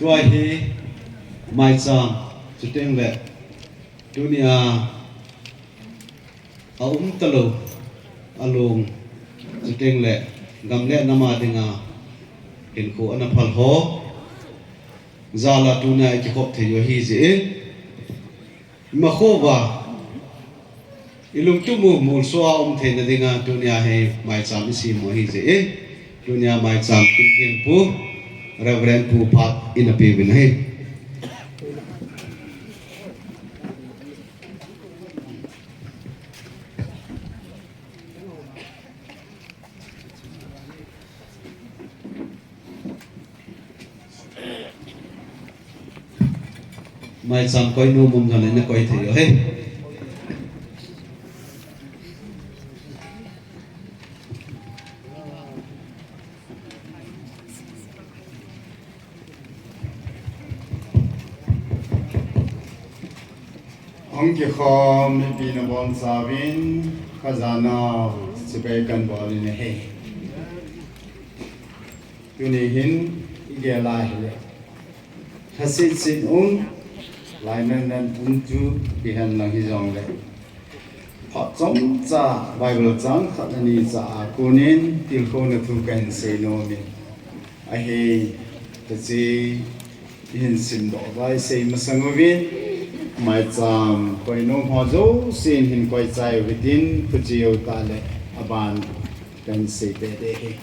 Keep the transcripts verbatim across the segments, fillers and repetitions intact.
Tua hi maicham, chuteng le tunia a um talou, a long, chuteng le gam le nam a dinga hinkho ana phal ho jal a tunia i kikhop thei u ahi jeh in, ima khoa i lungtup u molso a um theina dinga tunia hi maicham i sem u ahi jeh in, tunia maicham kimkeng pu Reverend Pu Phat in apeuvin ahi. Maicham koi nom um jongle nakoi thei u ahi. Hung kikhom mipi nabonchauvin, kajana chibai kahin bol in ahi. Tuni hin i gel a hile, lhasetset um, lainatnat um chu kihen lang hijongle, phat chomcha Bible chang khat ani cha a konin tilkhouna thu kahin sei nom in ahi. Hiche ihin simdoh uva isei masang uvin, maicham koi nom ho jousen hin koi chai uhitin, khuche u tah le aban kahin sei peh ding ahi.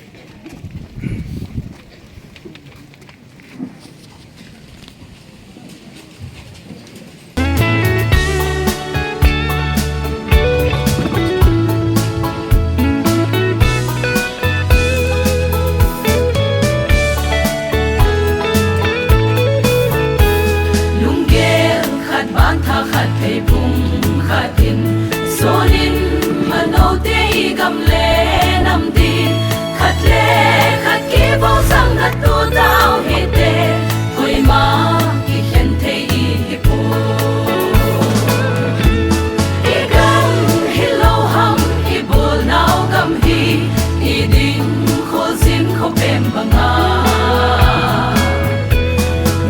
Lunggel khat ban tha khat thei pum khat in, sonin manote i gam le nam din, khat le khat kibol sang khat tu tau hite, koima kikhen thei i hipoi. I gam hilou ham, i bolnau gam hi, i ding kho jin kho pem banga.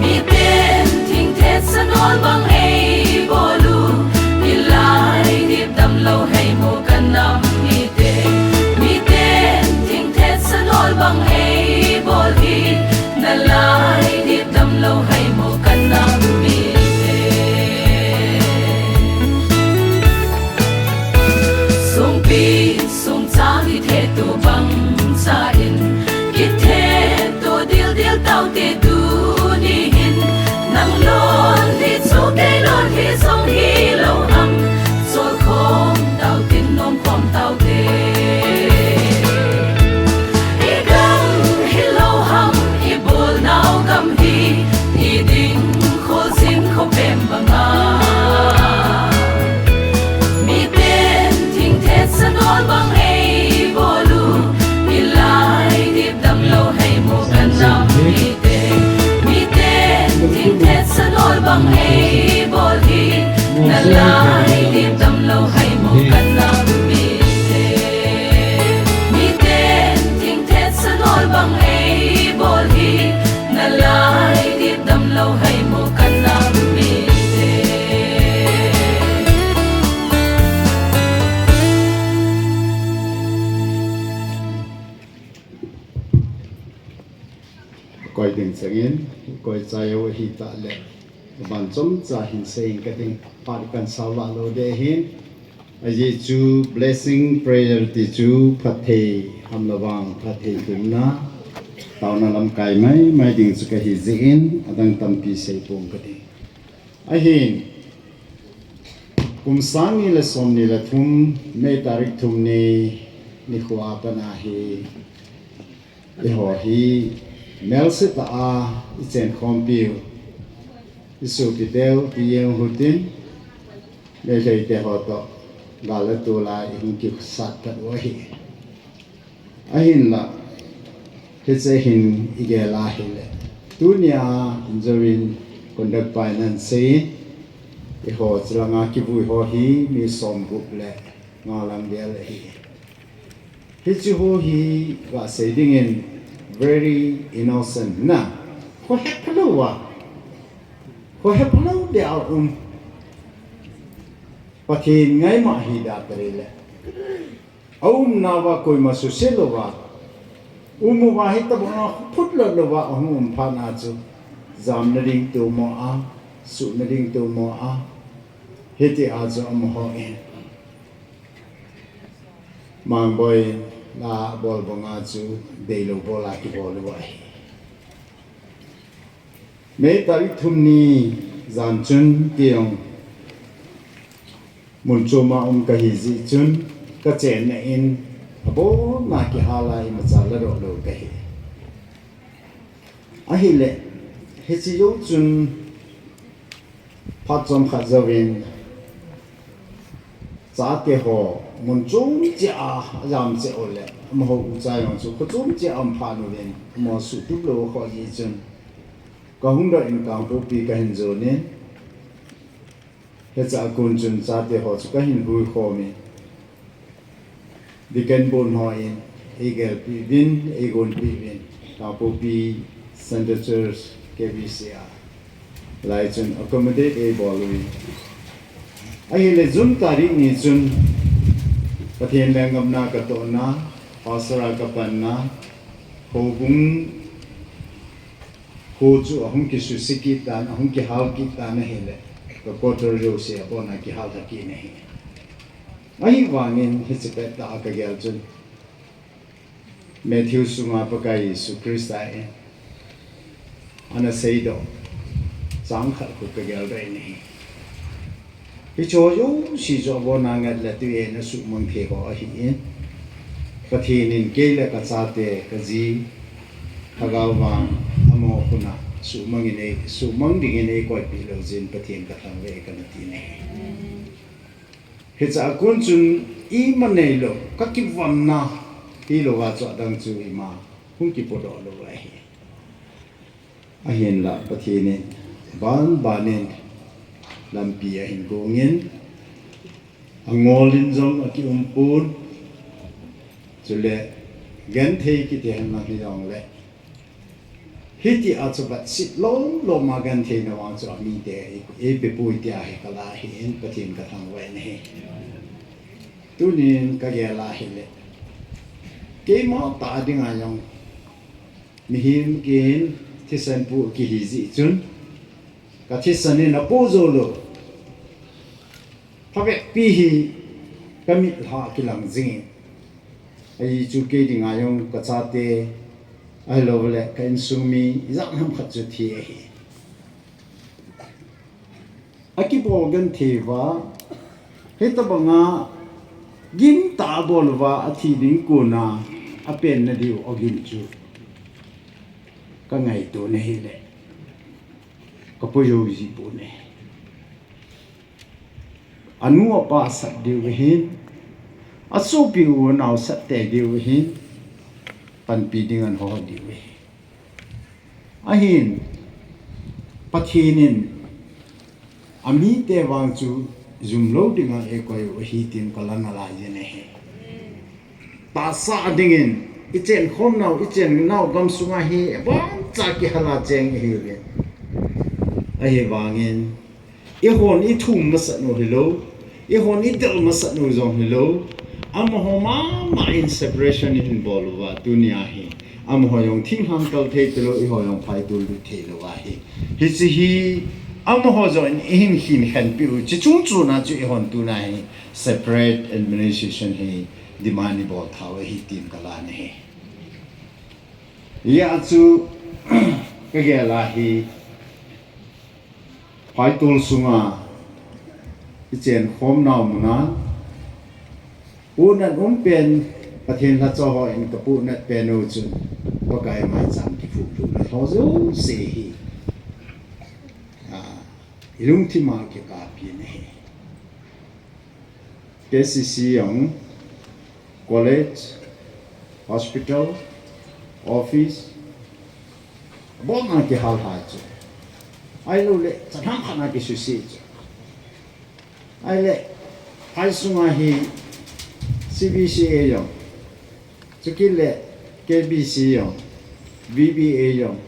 Miten thingthet sanol bang eibol u, i lai dip damlou heimo kanam mite. Miten thingthet sanol bang eibol hi, nalai dip damlou heimo kanam mite. Songpi songcha kithetto bang cha in, kithetto dildil taute tuni hin. Nang lon hi chu kei lon hi jong hilou ham, cholkhom tautin nomkhom taute. I gam hilou ham, i bolnau gam hi, i ding kho jin kho pem banga. Miten thingthet sanol bang eibol u, i lai dip damlou heimo kanam mite. Miten thingthet sanol bang eibol hi, nalai dip damlou heimo kanam mite. Miten thingthet sanol bang eibol hi, nalai dip damlou heimo kanam mite. Koi ding changin, koi chai u ahitah le, aban chomcha hin sei inge kating, phat kahin sao lah lou ding ahin. Ajeh chu blessing prayer ti chu phatthei ham le vang, phatthei thumna, taona lamkai maimai ding chu kahi jeh in, adang tampi sei ponge kating. Ahin, kum sang ni le som ni le thum, May tarik thum ni, nikho a pat a hi, eiho hi melsetah a ichenkhompiu, isopiteu, ijeng u hitin, Meiteite ho toh gal le tol a ihung kisat pat u ahi. Ahinla, hiche hin igel a hile, tunia injuri'n conduct pa in ahin sei, eiho chulanga kivui ho hi mi somgup le nga lang vel ahi. Hiche ho hi gasei dingin very innocent na. Khohephalou a, khohephalou dia um, Pathen ngaima hi da tare le, aumnauva koima suse louva, umuva hitabanga phut lou louva ahung um phat na chu, jamna ding tumo a, suhna ding tumo a, hitia chu amaho in Mangboi la bol banga chu deilou bola kibol lou ahi. May tarik thum ni jan chun kei jong mun choma um kahi jeh chun, kachenna in abona kihal a imacha ladoh lou kahi. Ahile, hiche jou chun phat chomkhat jouvin, chate ho mun chom cheh a ajam cheh u le, amaho ucha jong chu kho chom cheh a um phat uvin, amaho suhtup lou akhoh jeh chun, kahung doh in Kangpokpi kahin jon in, hiche a kon chun chate ho chu kahin huikhom in, Deacon bon ho in eigelpeh uvin, eigonpeh uvin, Kangpokpi Central Church K B C a, lai chun accommodate eibol uvin. Ahile June tarik ni chun Pathen lenggam na katohna, Pastor a kapanna, houbung kho chu ahung kisuse kit tan, ahung kihal kit tan ahile, ka quarter jouse abona kihal lha kit in ahi. Ahivangin hiche pettah a kagel chun, Matthew sunga Pakai Jesu Christa in ana seidoh chang khat khu kageldoh in ahi. Hicheho jouse chu abona ngat le tui in asuhmang thei ho ahin, Pathen in kei le kachate, kaji, lhagao vang, amaho khut a suhmang in ei, suhmang dingin eikoipeh lou jeh in Pathen kathangvah e kana ti ahi. Hiche a kon chun ima neilou, kakivonna hilouva chu adang chu ima hung kipodoh lou ahi. Ahinla Pathen in banban in lampi ahin gong in, angol in jong akium pon, chule genthei kiti henlang hijongle, hitia chu vetsit lom lom a gentheina vang chu amite eipeh poi tia hi kala ahin, Pathen kathangvah in ahi. Tunin kagel a ahile, keima tah dinga jong mihem kin thisan pu kihi jeh chun, kathisan in apu joulou, phabep pi hi kamit lha kilang jingin, ahi chu kei dinga jong kachate, ahiloule ka insung mi ijat ham khat chu thi ahi. Akibol genthei uva, hitobanga gimtah a abol uva athi ding kona apenna diu agim chu kangaito na hile, kapo jou ji pon ahi. Anu apa sat diu ahin, asopi u anao sat tei diu ahin, panpi ding ahin ho diu ahi. Ahin, Pathen in amite vang chu jumlou dinga eikoi u ahi tin kalan alai jin ahi. Tahsa dingin, ichenkhomnau, ichennau gamsunga hi aboncha kihal a cheng ihiuvin. Ahivangin, ihon ithum masat u hilou, ihon idel masat u jong hilou, amaho mama in separation ihin bol uva tunia hi, amaho jong thinglhang kal thei talou, eiho jong phaitol lut theilou ahi. Hiche hi amaho jong in eihin khenkhenpeh u, hiche chungchona chu eihon tuna hi separate administration hi demand ibol thau ahi tin kalan ahi. Hijeh a chu kagel a hi, phaitol sunga ichenkhomnau muna, puhnat umpen, Pathen lhacha hon kapuhnat pen u chun, Pakai maicham kiphuh lhunna ho jouse hi, a, ilungthima kikappi ahi. K C C jong, college, hospital, office, abona kihal lha chu, ahiloule chahlam khat a kisuse chu, ahile, phai sunga hi C B C A jong, chukit le K B C jong, V B A jong,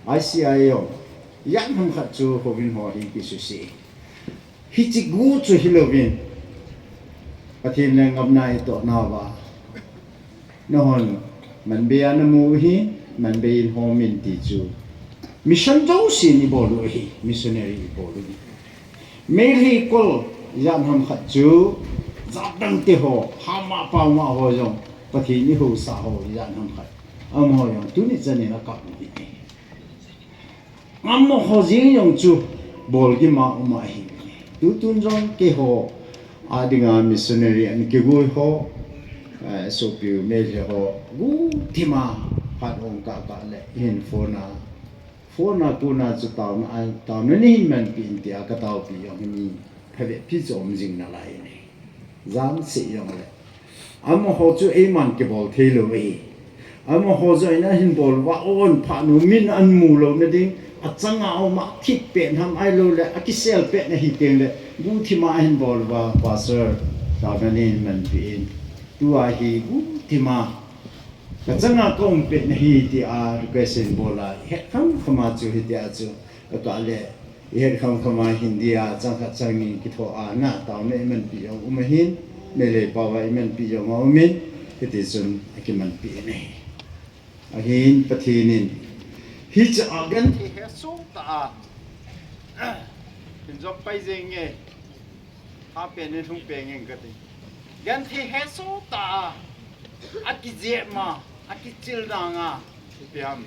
I C I jong, jan ham khat chu houbung ho hi kisuse. Hiche gu chu hilouvin, Pathen lenggam na itoh nauva, nahon Manbei a namu u hi, Manbei in hom in ti chu mission jousen ibol u ahi, missionary ibol u hi. Meitei kol jan ham khat chu, jat dang te ho, hama paoma ho jong, Pathen ihusa ho jan ham khat. Amaho jong tuni chan in akap u hi. Amaho jeng jong chu bolgim a um ahi. Tutun jong keiho a dinga missionary ana kigui ho, eh, sopi u Meitei ho, guhthima phat ong kah kah le hin phone a, phone a kona chu taona, taona neihin manpi in tia kataopi jong hi mi phabep pi chu um jing nalai in ahi. Jan seh jongle, amaho chu eiman kibol thei lou ahi. Amaho joh in ahin bol uva, aon phat nu min amu louna ding, achanga aum a thip pet ham ahilouleh akisel pet ahi tengle, guhthima ahin bol uva, Pastor, taona neihin manpi in. Tua hi guhthima kachanga kaum pet ahi tia request in bol a, ihet kham kham a chu hitia chu akah le, ihet kham kham a hin dia, chang khat chang ni kitho a na, taona imanpi jong um ahin, Meitei pao a imanpi jong aum in, hiti chun akimanpi in ahi. Ahin Pathen in, hiche a genthei hesoh tah a, hin jop pai jeng nge, ha pen in hung pen nge kati. Genthei hesoh tah a, akijep ma, akichil dang a, ipi ham.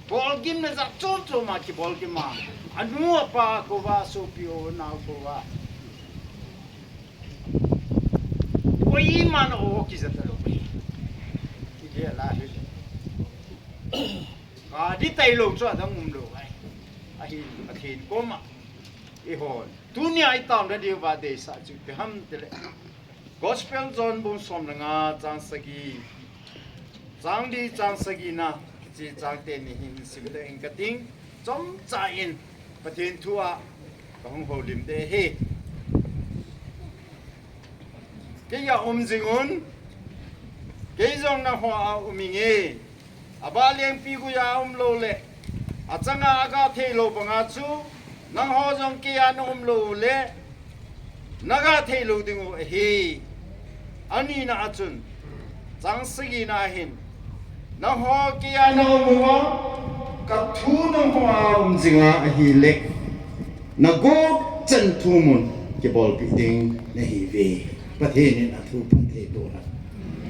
Bolgim na jat chom chom a kibolgim a, anu apa kouva, sopi u nao kouva, koiman o kija talou. Ijeh a hi, kadi tailou chu adang umlou ahi. Ahin Pathen koma ihon, tunia itaona diuva deisah chu ipi ham tile, Gospel John bung som le nga chang sagi, chang li chang sagi na, hiche chang teni hin simdoh ing kating, chomcha in Pathen thu a kahung houlim ding ahi. Kei a um jing un, kei jong nangho a um inge. Abah lengpi guia umlou le, achanga aga theilou banga chu, nangho jong kei a naum lou le, naga theilou diu ahi. Anina a chun, chang sagina hin, nangho kei a naum uva, kathu nangho a um jinga ahile, nagot chan thumun kibolpeh ding nahiuve. Pathen in athu phatthei boh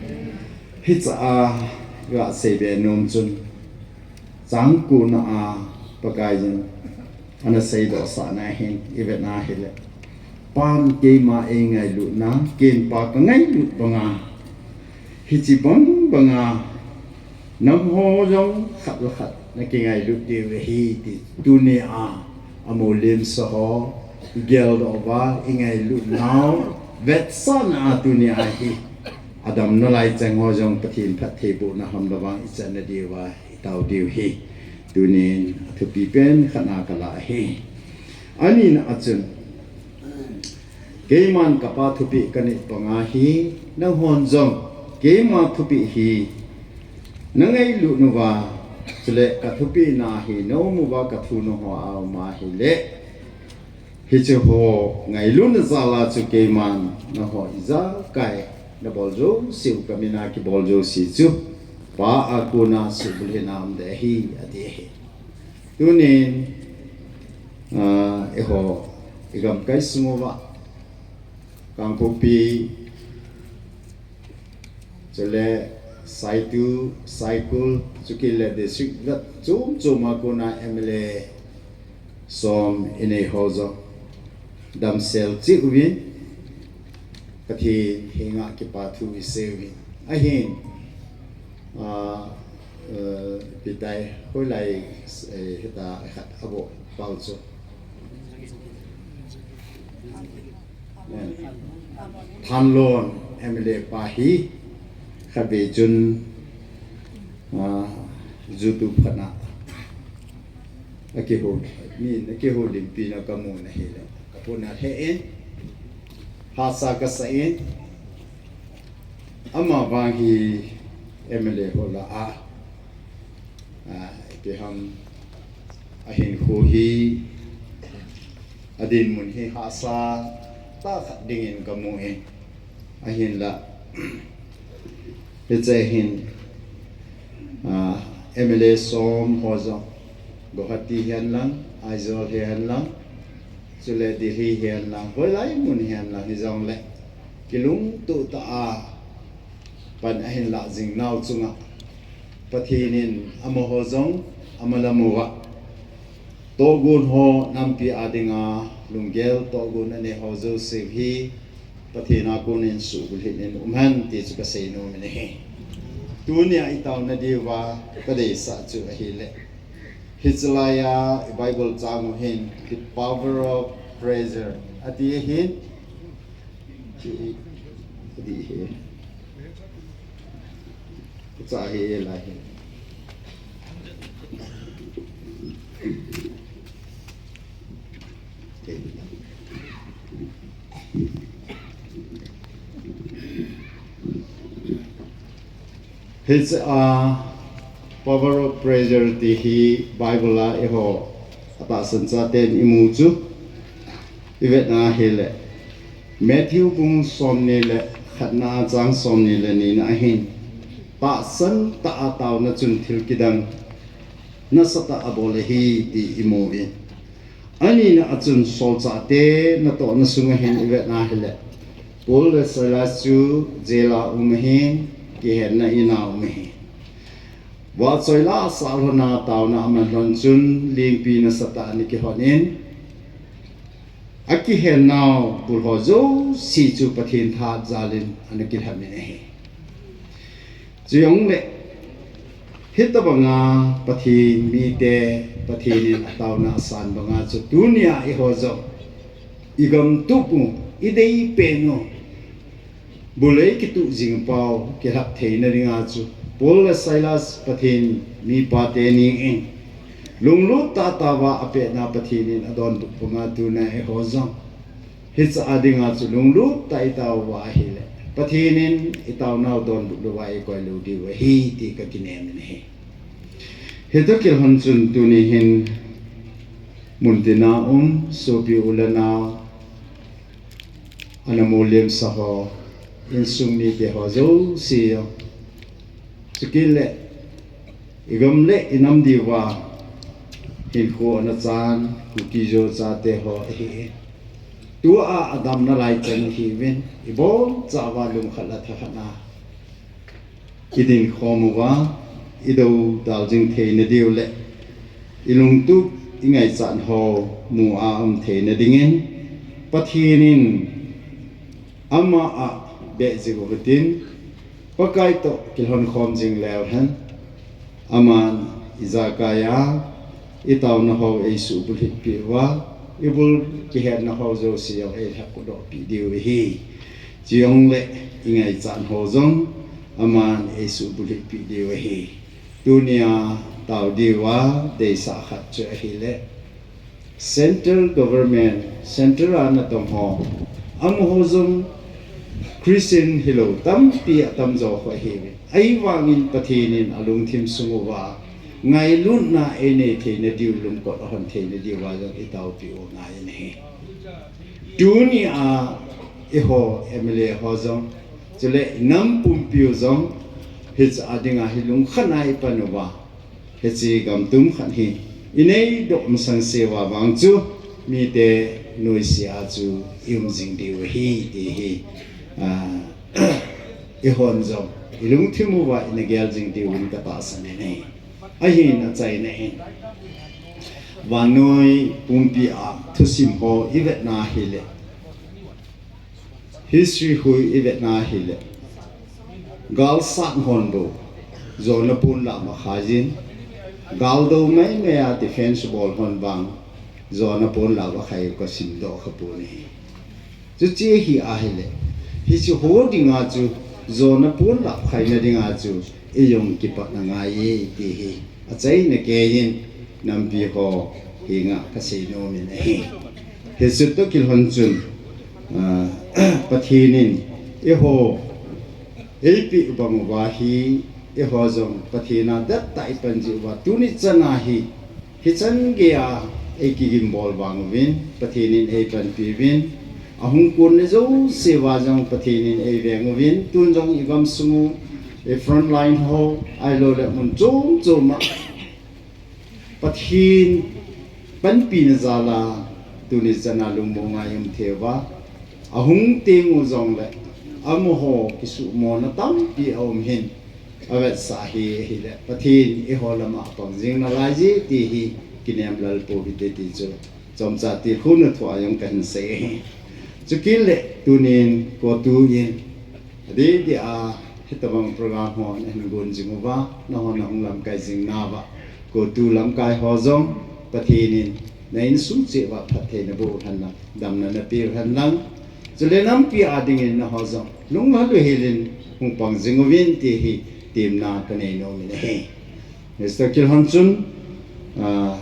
hen. Hiche a gasei be nom chun, chang ko na a Pakaiyin ana seidoh sahna hin ivet na hile, Pan keima eingailutna, ken Pa kangailut banga, hiche bang banga, nangho jong khat le khat nakingailut diu ahi ti tunia amu limsa ho igeldoh uva, ingailutnau vetsahna a tunia hi, adamna lai cheng ho jong Pathen phattheibohna ham le vang ichan nadiuva itao diu ahi. Tunin athupi pen khat na kalah ahi. Anina a chun, keiman kapa thupeh kanit banga hi, nanghon jong keima thupeh hi nangailut uva, chule kathupehna hi naum uva kathu nangho a um ahile, hiche ho ngailutna jal a chu keiman nangho ijakai nabol jouseu kamin a kibol jouse chu Pa a kona subulhit na um ding ahi, ati ahi. Tunin, ah, eiho, igamkai sung uva, Kangpokpi, chule Saitu, Saikul, chukit le district vet chom chom a kona M L A som inei ho jong damsel cheh uvin, Pathen henga kipa thu isei uvin. Ahin, ah, eh, ipi tai, hoilai, eh, hita khat abo pau chu. Thanlon M L A pa hi khatvei chun, ah, YouTube khat na akihou, min akihoulimpi na kamu na hile, kaphun a lheh in, hahsa kasah in, ama vang hi M L A ho lah a, ah, ipi ham, Ahin khu hi, adinmun hi hahsa tah khat dingin kamu e. Ahinla, hiche hin, ah, M L A som ho jong, Guwahati hihen lang, Aizawl hihen lang, chule Delhi hihen lang, hoilai mun hihen lang hijongle, kilungtoh tah a pan ahin lah jing nau chunga Pathen in amaho jong amalam uva tohgon ho nampi a dinga lunggel tohgon anei ho jouse hi Pathen a konin suhbulhit in umhen ti chu kasei nom in ahi. Tunia itaona diuva kadeisah chu ahile, hiche laiya i Bible chang u hin, the power of prayer ati ahin, Hi, hi, hi. Cha hi, hi, la hi. Hiche a power of prayer ti hi Bible a eiho atahsan chaten imu chu ivet na hile, Matthew bung somni le khatna chang somni le nina ahin, tahsan tah a taona chun thil kidang nasatah a abol ahi ti imu in. Anina a chun solchahte natohna sunga hin ivet na hile, Paul le Silas chu jail a um ahin, kihenna in a um ahin. Vahchoi lah a sah lhon a taona aman lhon chun lengpi nasatah a ana kihon in, akihen nau bul ho jouse chu Pathen thahat jal in ana kilham in ahi. Chujongle, hitabanga Pathen mite, Pathen in ataona asan banga chu tunia eiho jong igam tup u, idei pen u, bul ei kituh jing pau kilhap theina dinga chu Paul le Silas Pathen mipa teni in lunglut tah tah a apehna Pathen in adonbut banga tunia eiho jong hiche a dinga chu lunglut tah a itao uva ahile, Pathen in itaonau donbut louva eikoi lou diu ahi ti kakinem in ahi. Hitoh kilhon chun tuni hin muntina um sopi u le nao, ana molhemsa ho, insung mite ho jouse, chukit le igam le inam diuva hinkho ana chan Kuki-Zo chate ho ahi. Tua adamna lai chan ahiuvin, ibonchauva lungkhat le thakhat a idin khom uva, idou dal jing theina diu le ilungtup ingaichat ho mu a um theina dingin Pathen in ama a beh jing uhitin, Pakai toh kilhon khom jing leu hen, aman ijakai a itaona ho eisuhbulhit peh uva, ibul kihetna ho jouse jong eilhadoh peh diu ahi. Chujongle ingaichat ho jong aman eisuhbulhit peh diu ahi. Tunia tao diuva deisah khat chu ahile, Central Government, Central a natong ho, amaho jong Christian hilou tampi atamjo kho ahiuve. Ahivangin Pathen in alungthim sung uva ngailutna einei theina diu, lungkot ahon theina diuva jong itaopeh u angai in ahi. Tunia eiho M L A ho jong, chule inam pumpiu jong, hiche a dinga hi lungkhat a ipan uva, hiche gamtum khat hi ineidoh masang seuva vang chu mite noise a chu ium jing diu ahi ti hi, ah, eihon jong ilungthim uva ina gel jing diuvin katahsan in ahi. Ahin achaina in, vannoi pumpi a thusim ho ivet na hile, history hui ivet na hile, gal sat hon bou Jonah pon lah va khai jin, gal dou maimai a defense bol hon vang Jonah pon lah va khai kasimdoh khapon ahi. Chuche hi ahile, hiche ho dinga chu Jonah pon lah va khaina dinga chu eijong kipatna angaiye ti hi achaina keiyin nampi ho henga kasei nom in ahi. Hiche toh kilhon chun, ah, Pathen in eiho eipeh bang uva hi, eiho jong Pathen a dettah ipan jeh uva tuni chan a hi Hichan geiya eikigimbol vang uvin, Pathen in eipanpi uvin, ahung kon le jouse uva jong Pathen in eiveng uvin, tun jong igamsung u, i frontline ho, ahilou le mun chom chom a Pathen panpina jal a tuni chan a lungmong a i um thei uva, ahung teng u jongle amaho kisumona tampi aum hin, avetsah hi ahile Pathen eiho lam a apang jing nalai e ti hi kinem lel pou hite ti chu chomcha tilkhouna thu a jong kahin sei ahi. Chukit le tunin COTU in adeh deh a hitobang program ho nahin gon jing uva, nangho nahung lamkai jing nauva, COTU lamkai ho jong Pathen in na insung cheh uva phattheina boh u hen lang, damna napeh u hen lang, chule nampi a dingin nangho jong lunglhai louhel in hung pang jing uvin ti hi temna kanei nom in ahi. Mister Kilhon chun, ah,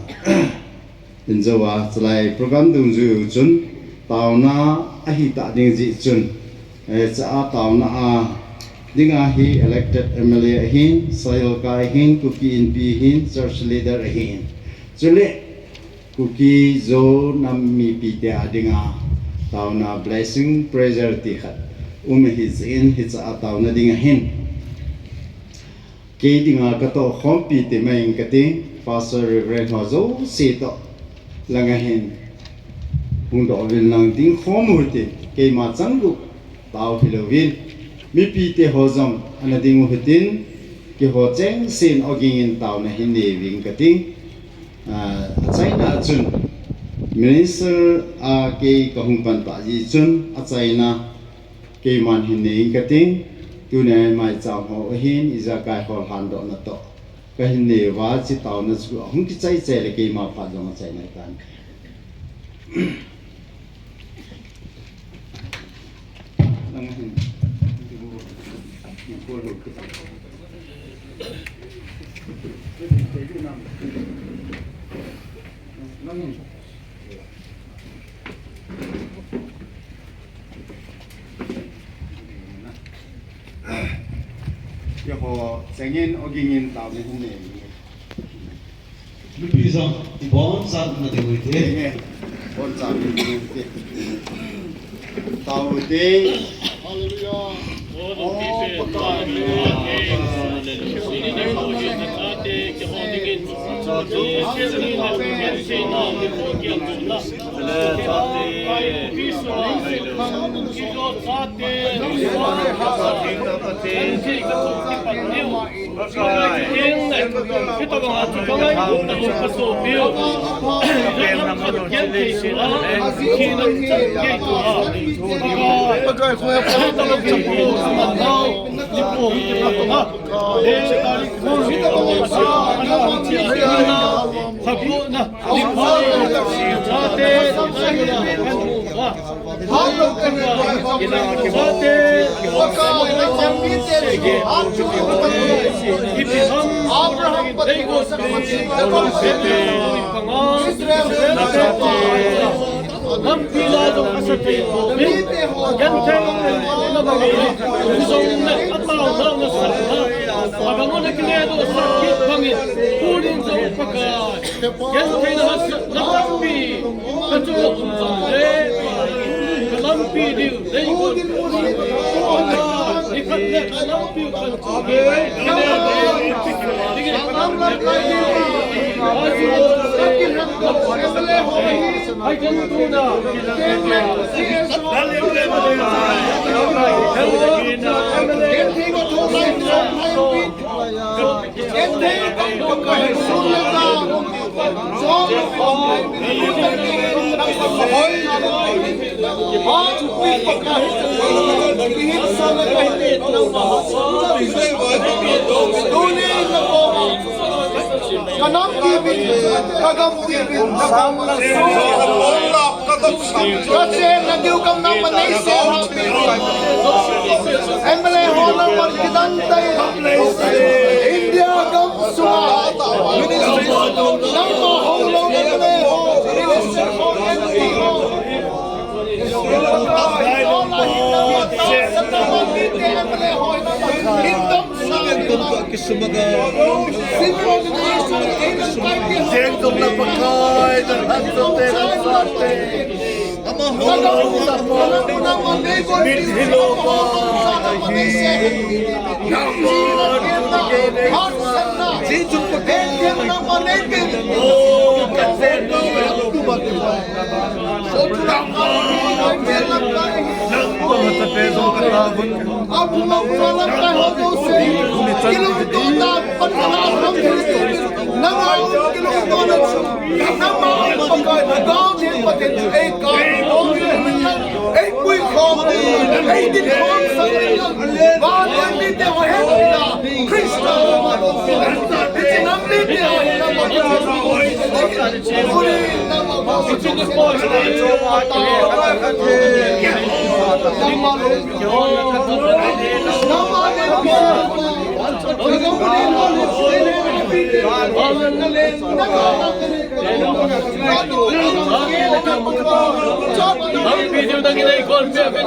injou a, chulai program dungjui u chun, taona ahitah ding jeh chun, eh, cha a taona a dinga hi elected M L A ahin, Sahil Kai ahin, Kuki Inpi ahin, church leader ahin. Chule, Kuki Zo nam mipite a dinga taona blessing prayer ti khat um ahi jeh in hicha a taona ding ahin. Kei dinga katoh khompi ti mai ing kati, Pastor Reverend ho jouse toh langa hin hung doh uvin lang ding khom u hite, keima chang guh tao hilouvin, mipite ho jong ana ding u hitin, keiho chengsen ogin in taona hin nei uving kati. Ah, achaina a chun, Minister a kei kahung pan tah jeh chun, achaina keiman hin nei ing kati, tunia maicham ho ahin, ijakai ho lhandohna toh kahin nei uva, hiche taona chu ahung kichai chai le keima phat jong achaina hitan. Keiho chengin ogin in taona hin nei. Mipi jong iboncha na ding u hite. Iboncha na ding u hite. Tao u hite. Hallelujah. Oh, Pakai. Lampi la jong asa thei, genthei na bang, jong na atao na na sa na, abang na kile do sa kit bangin, punin jong Pakai. Genthei na sa na lampi, ka chu jong le, ka lampi diu, dei ko, ka lampi ka chu. Ka nampi bin, ka gampi bin, ka gampi bin. Ka chenna diu gam nangman nei sem hih in. M L A ho number kidang tah in India gam sunga nangma houlou M L A ho, Minister ho, M P ho. Video dang inei kon pe pe.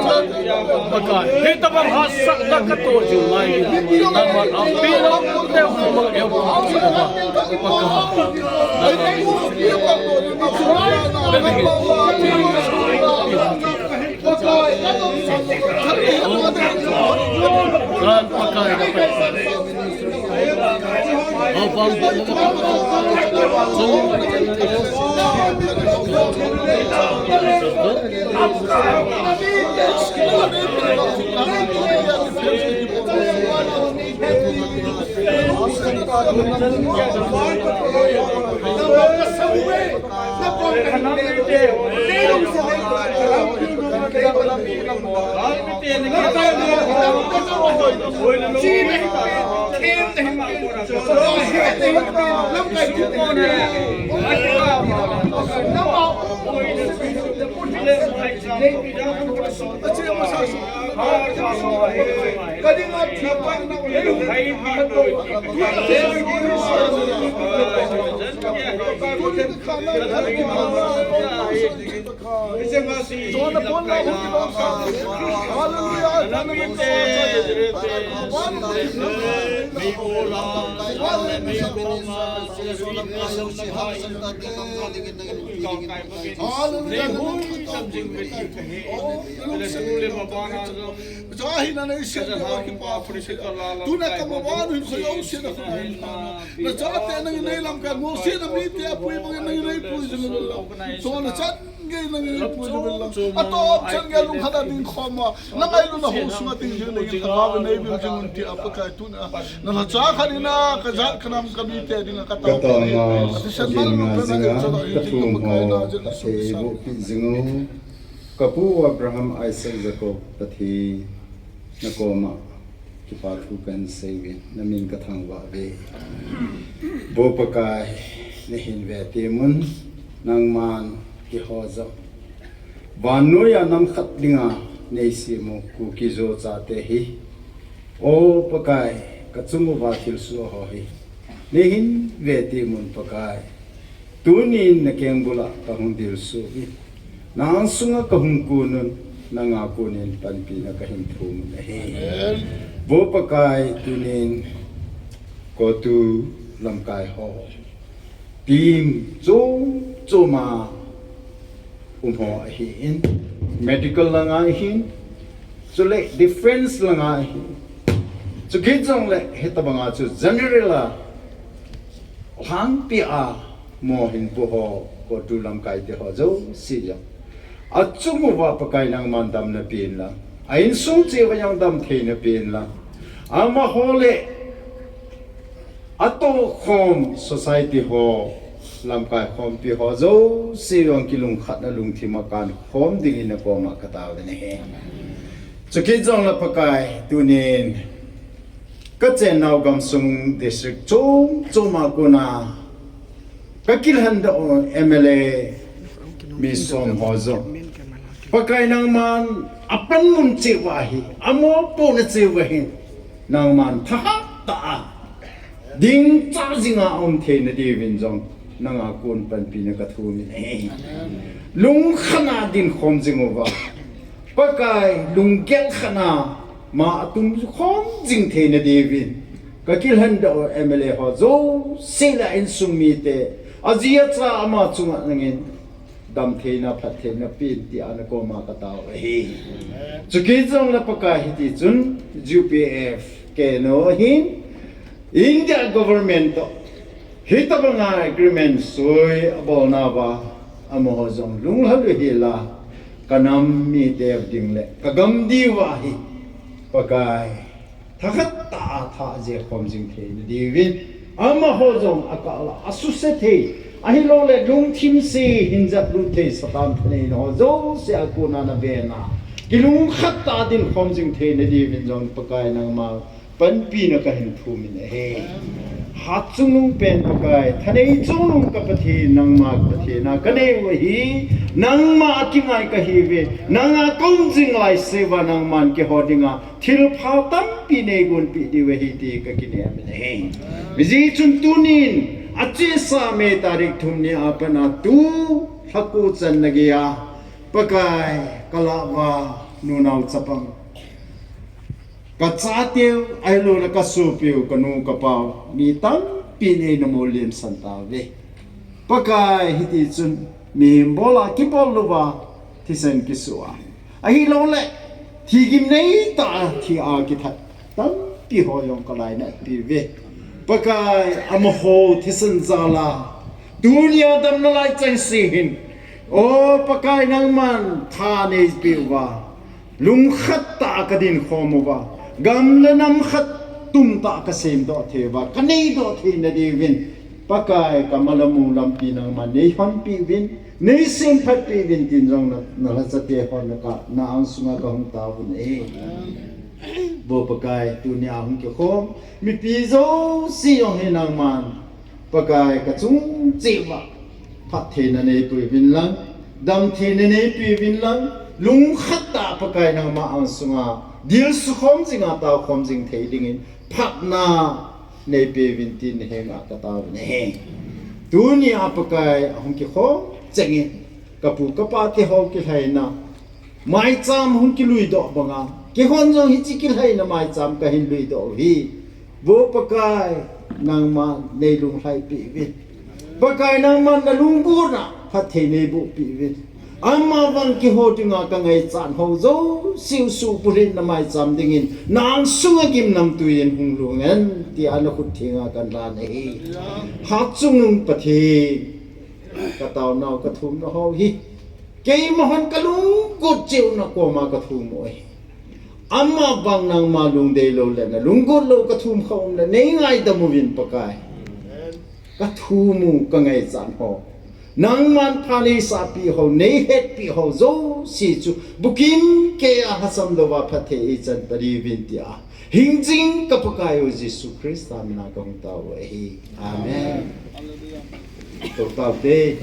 Pakai, hitabang hahsatna kato jing ngai. Nangman ampina, te huma eu. Pakai. Kan pakai. Hallelujah. Tuna ka mavanu hin khoyo sina khoyo. Na chate nang nei lamkai mo sina mite apui mo nang nei pui jing lam. So na chan gei nang nei pui jing lam. Ato chan gei lungkham a ding khom a. Na ngailutna ho sunga ding jing nei ka ba nei bil jing un ti a Pakai tuna. Na la cha kha ni na ka jat ka nam ka mite ding ka tao. Ka tao ma. Ka ti san mal lu ka na ka cha ding jing Pakai na jing. Ka pu Abraham, Isaac, Jacob Pathen, na koma kipa thu kahin seiyin, na min ka thangvah uve. Vo Pakai, na hin ve temun, nangman keiho jong vannoiya nam khat dinga nei semu Kuki-Zo chate hi. O Pakai, ka chung uva thilsoh ho hi. Na hin ve temun Pakai. Tunin na keng bula ka hung dil suh in. Na ang sunga ka hung kun un, nanga kunin panpina ka hin thum un ahi. Amen. Vo Pakai tunin COTU lamkai ho. Team chom chom a um ho ahin. Medical langa ahin. Chule defense langa ahin. Chukit jongle hitabanga chu general a lhangpi a mo hin pu ho, COTU lamkai te ho jouse jong. Achung uva Pakai nangman damna pen lang. A insung cheh uva jong damtheina pen lang. Amaho le atohkhom society ho, lamkai khompi ho jouse jong kilungkhatna lungthim a kankhom dingin na koma ka taovin ahi. Chukit jongle Pakai tunin ka chennau gamsung district chom chom a kona ka kilhendoh u M L A mi som ho jong Pakai nangman apanmun cheh uva hi, amopohna cheh uva hi, nangman thahat tah a dingcha jinga um theina diuvin jong nanga kon panpina ka thum in ahi. Lungkhat a dinkhom jing uva, Pakai lunggel khat a ma atum khom jing theina diuvin ka kilhendoh u M L A ho jouse le a insung mite, Aji acha ama chunga nangin damtheina, phattheina pen tia nakoma katao ahi. Chukit jongle Pakai hiti chun U P F K N O hin India government toh hitobanga agreement soi abolnauva amaho jong lunglhal u hela kanam mite ding le kagam diuva hi Pakai thakhat tah a thah jeh khom jing theina diuvin, amaho jong akah a asuse thei, ahilouleh lungthim se hin jat lut thei Satan thaneina ho jouse a kona navena, kilungkhat tah a din khom jing theina diuvin jong Pakai nangma panpina kahin thum in ahi. Hatchungnung pen Pakai, thanei chungnung ka Pathen, nangma ka Pathen a kanei u ahi, nangma a kingai kahiuve, nanga kaum jing laiseuva nangman keiho dinga thilpha tampi neigonpeh diu ahi ti kakinem in ahi. Hijeh chun tunin achesa May tarik thum ni a pat a tu lhaku channa geiya Pakai kalah uva nunao chapang, kachateu, ahilouleh kasopiu, kanu kapau, mi tampi neina molem san tauve. Pakai hiti chun mihem bol a kibol louva thisan kisoh a, ahilouleh thigim neitah a thi a kithat tampi ho jong kalainat piuve. Pakai amaho thisan jal a tunia damna lai chengse hin, O Pakai, nangman tha neipeh uva, lungkhat tah a kadin khom uva, gam le nam khat tum tah a kasemdoh thei uva, kaneidoh theina diuvin Pakai, kamalam u lampi nangman neihonpeh uvin, neisemphatpeh uvin tin jong na, nalhachate hon na ka, na angsunga kahung taovin ahi. Vo Pakai, tunia hung kikhom mipi jouse jong hi nangman Pakai, kachung cheh uva phattheina neipeuvin lang, damtheina neipeuvin lang, lungkhat tah a Pakai nangma angsunga dilsukhom jinga taokhom jing thei dingin phatna neipeuvin tin nahenga kataovin ahi. Tunia Pakai, ahung kikhom chengin kapu kapa teho kilhaina maicham hung kiluidoh banga, keihon jong hiche kilhaina maicham kahin luidoh u hi, Vo Pakai, nangman neilunglhaipeh uvin. Pakai, nangman nalunggotna phatthei neibohpeh uvin. Amavang keiho dinga kangaichat ho jouse u suhbulhitna maicham dingin na angsunga gimnamtui in hung lhung hen tia nakhut thenga kalan ahi. Hatchungnung Pathen, kataonau kathumnau hi keimahon kalunggot cheh u nakoma kathum u ahi. Amavang nangma lungdei lou le nalunggot lou kathum kha um le neingaidam uvin Pakai. Kathum u, kangaichat ho, nangman pha neisahpeh ho, neihetpeh ho jouse chu bukim keiya lhasam louva phatthei eichan tadiuvin tia hingjing ka Pakai u Jesu Christa mina kahung tao u ahi. Amen. Toh taute.